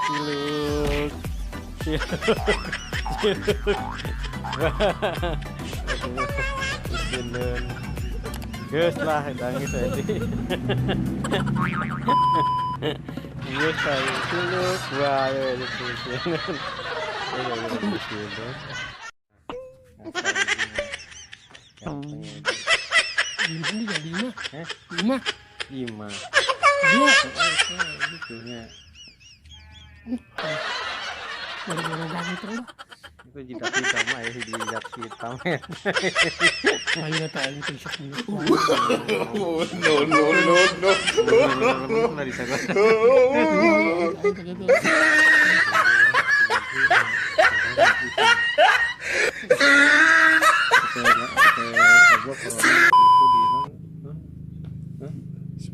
Ciluk. Ciluk. Ciluk. Geus lah nangis aja. Geus lah ciluk. Wah, ya ciluk. Lima. 5. 2. Baru-baru ganteng lah. Itu jidat hitam aja, jidat hitam. Ayo tak itu sok. No no no no.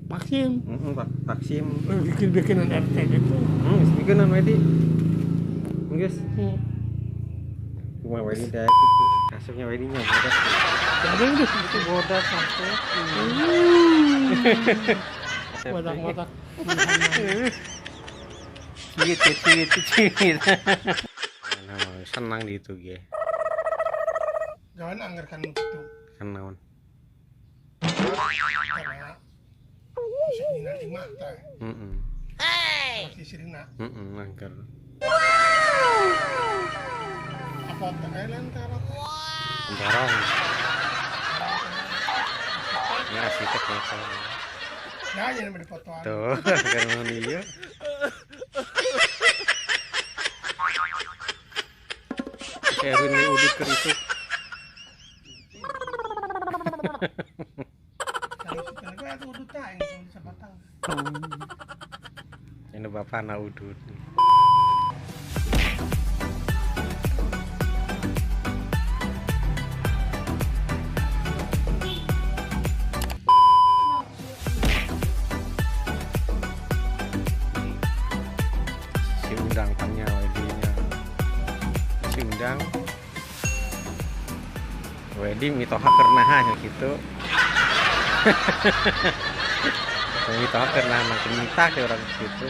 Vaksin. Vaksin. Bikin-bikinan RT gitu. Bikinan wedi. Guys. Cuma wedi dah gitu. Kasurnya wedinya bodas. Ada yang itu bodas sampai. Bodak-bodak. Cit cit cit. Nah, senang di itu ge. Jangan anggarkan itu. Kan naon? Sirina lima teh. Heeh. Masih sirina. Heeh, anggar. Apa teh lantar? Barang. Ya arsitek ya. Nah, jangan berfotoan. Tuh, karena dia. Erwin ini udut kerisuk. Ini bapak anak udut. Si undang tanya wedinya. Si undang. Wedi mitoha kernaha gitu. Mitoha kernaha makin minta ke orang gitu.